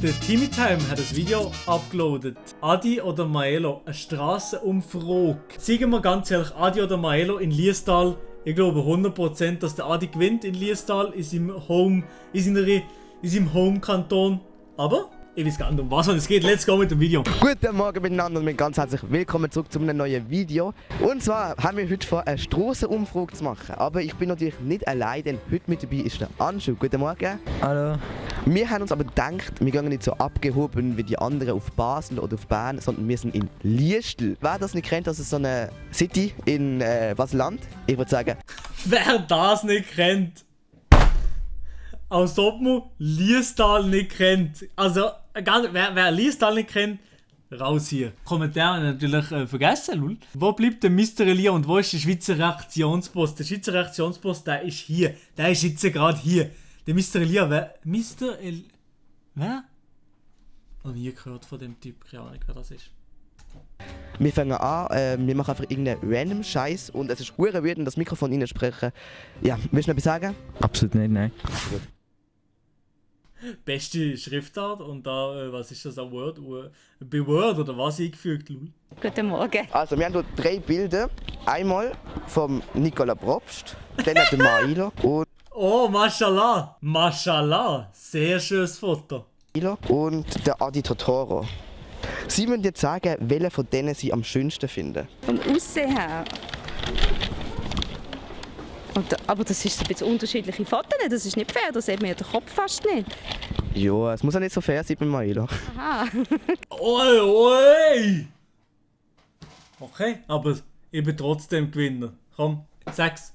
Der Timmy Time hat ein Video uploadet. Adi oder Maelo, eine Strassenumfrage. Sagen wir ganz ehrlich, Adi oder Maelo in Liestal. Ich glaube 100%, dass der Adi gewinnt in Liestal, in seinem Home-Kanton. Aber ich weiß gar nicht, um was es geht. Let's go mit dem Video. Guten Morgen miteinander und mit ganz herzlich willkommen zurück zu einem neuen Video. Und zwar haben wir heute vor, eine Strassenumfrage zu machen. Aber ich bin natürlich nicht allein, denn heute mit dabei ist der Anschu. Guten Morgen. Hallo. Wir haben uns aber gedacht, wir gehen nicht so abgehoben wie die anderen auf Basel oder auf Bern, sondern wir sind in Liestal. Wer das nicht kennt, das ist so eine City in Basel-Land. Ich würde sagen... Wer das nicht kennt, als ob man Liestal nicht kennt. Also, wer Liestal nicht kennt, raus hier. Kommentare natürlich vergessen, lul. Wo bleibt der Mr. Elia und wo ist der Schweizer Reaktionspost? Der Schweizer Reaktionspost, der ist hier. Der ist jetzt gerade hier. Der Mr. Elia, wer? Mr. El... Wer? Noch nie gehört von dem Typ, keine Ahnung, wer das ist. Wir fangen an, wir machen einfach irgendeinen random Scheiß und es ist hure weird, das Mikrofon reinsprechen. Ja, willst du noch etwas sagen? Absolut nicht, nein. Gut. Beste Schriftart und da, was ist das, ein Word? Bei Word oder was eingefügt, lul? Guten Morgen. Also, wir haben hier 3 Bilder. Einmal vom Nicola Probst, dann der Mailo Oh, Mashallah! Mashallah! Sehr schönes Foto. und der Adi Totoro. Sie müssen jetzt sagen, welchen von denen Sie am schönsten finden. Vom Aussehen her. Aber das ist ein bisschen unterschiedliche Fotos, das ist nicht fair, da sieht man ja den Kopf fast nicht. Ja, es muss ja nicht so fair sein bei Mailo. Aha. Oi, oi! Okay, aber ich bin trotzdem Gewinner. Komm, sag's.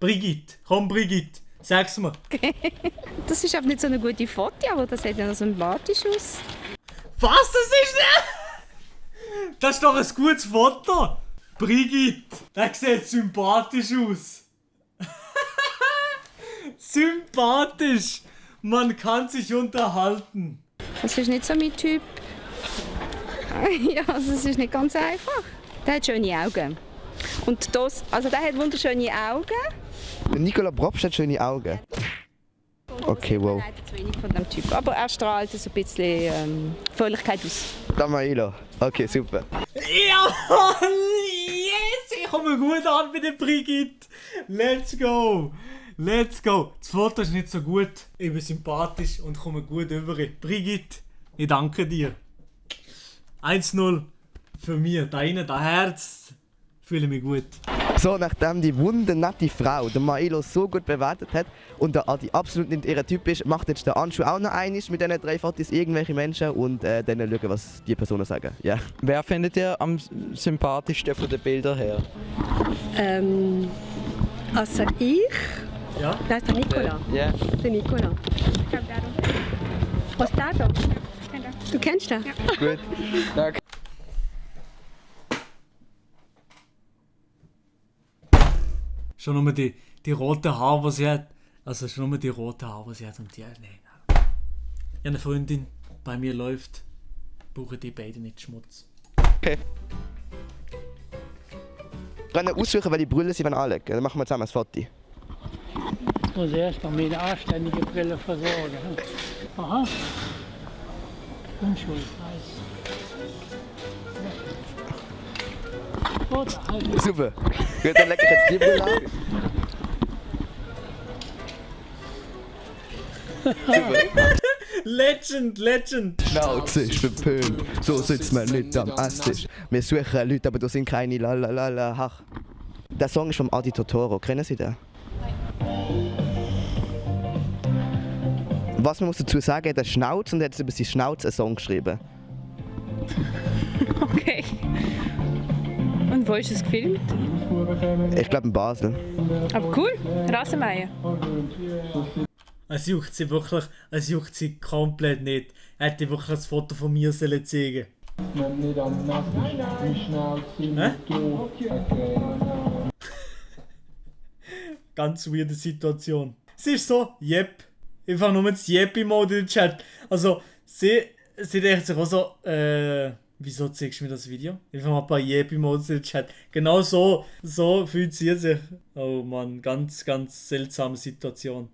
Brigitte. Komm, Brigitte. Sag's mir. Das ist einfach nicht so eine gute Foto, aber das sieht ja noch sympathisch aus. Was? Das ist nicht... Das ist doch ein gutes Foto. Brigitte, der sieht sympathisch aus. Sympathisch. Man kann sich unterhalten. Das ist nicht so mein Typ. Ja, also es ist nicht ganz einfach. Der hat schöne Augen. Und das, also der hat wunderschöne Augen. Der Nicola Probst hat schöne Augen. Okay, wow. Leider zu wenig von dem Typ. Aber er strahlt so ein bisschen Fröhlichkeit aus. Der Mailo. Okay, super. Ja, yes, ich komme gut an bei der Brigitte. Let's go. Let's go. Das Foto ist nicht so gut. Ich bin sympathisch und komme gut über. Brigitte, ich danke dir. 1-0 für mich. Da innen, das Herz, fühle mich gut. So, nachdem die wundernette Frau der Mailo so gut bewertet hat und der Adi absolut nicht ihr Typ ist, macht jetzt der Anschu auch noch einiges mit diesen 3 Fotos irgendwelche Menschen und dann schauen, was die Personen sagen. Ja. Wer findet ihr am sympathischsten von den Bildern her? Also ich? Ja? Das ist der Nicola. Ja. Der Nicola. Ich glaube, der da. Was ist der da? Du kennst den? Ja. Gut. Danke. Schon nur die roten Haare, die sie hat. Also schon nur die roten Haare, die sie hat und die... Nein. Ja, eine Freundin bei mir läuft, brauchen die beiden nicht Schmutz. Okay. Wir können aussuchen, welche Brille sie anlegen. Dann machen wir zusammen ein Foto. Ich muss erst mal meine anständige Brille versorgen. Aha. Unschuld, nice. Gut, also. Super. Gut, dann lege ich jetzt die Brille an. Legend! Schnauze ist verpönt, so sitzt man nicht am Esstisch. Wir suchen Leute, aber da sind keine lalalala. Ach. Der Song ist vom Adi Totoro, kennen Sie den? Was man muss dazu sagen, er hat eine Schnauze und er hat über seine Schnauze einen Song geschrieben. Okay. Und wo ist es gefilmt? Ich glaube in Basel. Aber cool, Rasenmäher. Es juckt sie komplett nicht. Er hätte wirklich ein Foto von mir sollen zeigen. Hä? Ganz weirde Situation. Sie ist so, yep. Einfach nur das Yep-Emoji in den Chat. Also, sie denkt sich auch so, Wieso zeigst du mir das Video? Einfach mal ein paar Jebi-Modes in den Chat. Genau so fühlt sie sich. Oh Mann, ganz, ganz seltsame Situation.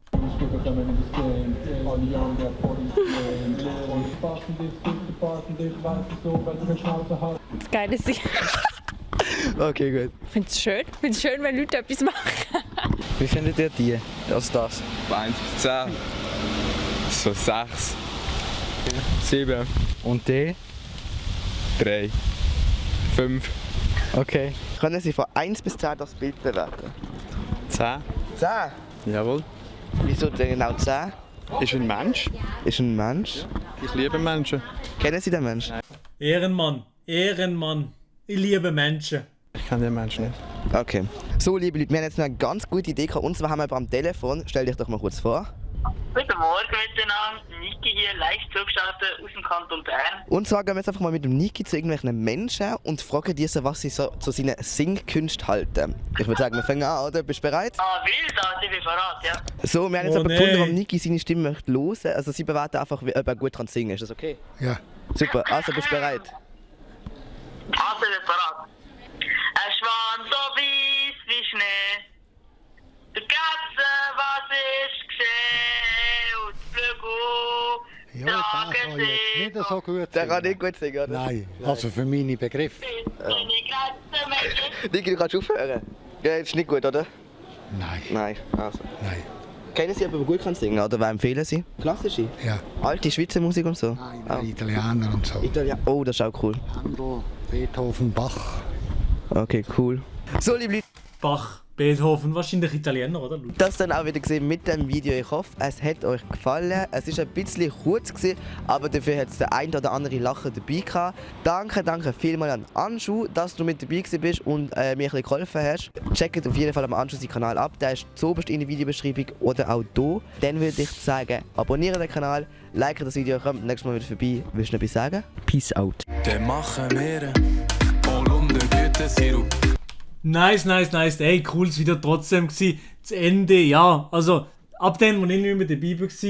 Das Geile ist, ich Okay, gut. finde es schön. Ich finde es schön, wenn Leute etwas machen. Wie findet ihr die? Also das? Von 1 bis 10. So 6. 7. Und die? 3. 5. Okay. Können Sie von 1 bis 10 das Bild bewerten? 10. 10? Jawohl. Wieso denn genau 10? Ist ein Mensch. Ist ein Mensch. Ich liebe Menschen. Kennen Sie den Menschen? Ehrenmann, Ehrenmann. Ich liebe Menschen. Ich kenne den Menschen nicht. Okay. So, liebe Leute, wir haben jetzt noch eine ganz gute Idee gehabt. Und zwar haben wir am Telefon, stell dich doch mal kurz vor. Guten Morgen miteinander, Niki hier, live zugeschaltet aus dem Kanton Bern. Und zwar gehen wir jetzt einfach mal mit dem Niki zu irgendwelchen Menschen und fragen diese, was sie so zu seinen Singkünsten halten. Ich würde sagen, wir fangen an, oder? Bist du bereit? Ah, wild, also ich bin verraten, ja. So, wir haben jetzt Oh, aber nee. gefunden, warum Niki seine Stimme möchte hören. Also sie bewerten einfach, ob er gut kann singen. Ist das okay? Ja. Super, also bist du bereit? Also ich bin verraten. Ein Schwan so weiss wie Schnee. Der Katze, was ist geschehen? Und die Flügel Ja, tragen das kann jetzt nicht so gut Der kann singen. nicht gut singen, oder? Nein, also für meine Begriffe. Meine Grenzen, Mädchen. Niki, du kannst aufhören. Ja, ist nicht gut, oder? Nein, Nein. Also. nein. Kennen Sie jemanden, der gut kann singen, oder was empfehlen Sie? Klassische? Ja. Alte Schweizer Musik und so? Nein, Italiener und so. Italien. Oh, das ist auch cool. Handel, Beethoven, Bach. Okay, cool. So, liebe Leute, Bach, Beethoven, wahrscheinlich Italiener, oder? das dann auch wieder gesehen mit dem Video. Ich hoffe, es hat euch gefallen. Es ist ein bisschen kurz gewesen, aber dafür hat es der ein oder andere Lacher dabei gehabt. Danke vielmals an Anschu, dass du mit dabei gewesen bist und mir ein bisschen geholfen hast. Checkt auf jeden Fall am Anschu seinen Kanal ab. Der ist zuoberst in der Videobeschreibung oder auch hier. Dann würde ich sagen, abonniert den Kanal, like das Video, kommt nächstes Mal wieder vorbei. Willst du noch etwas sagen? Peace out. Der machen wir voll um den Gütesirup. Nice. Ey, cooles Video trotzdem gsi. Das Ende, ja. Also, ab dem, wo ich nicht mehr dabei war, ist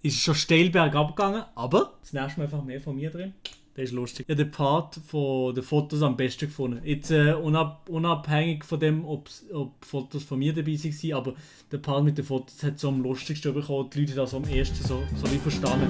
es schon steil bergab gegangen. Aber das nächste Mal einfach mehr von mir drin. Der ist lustig. Ich habe den Part von den Fotos am besten gefunden. Jetzt unabhängig von dem, ob Fotos von mir dabei waren, aber der Part mit den Fotos hat so am lustigsten bekommen. Die Leute haben das am ersten so wie verstanden.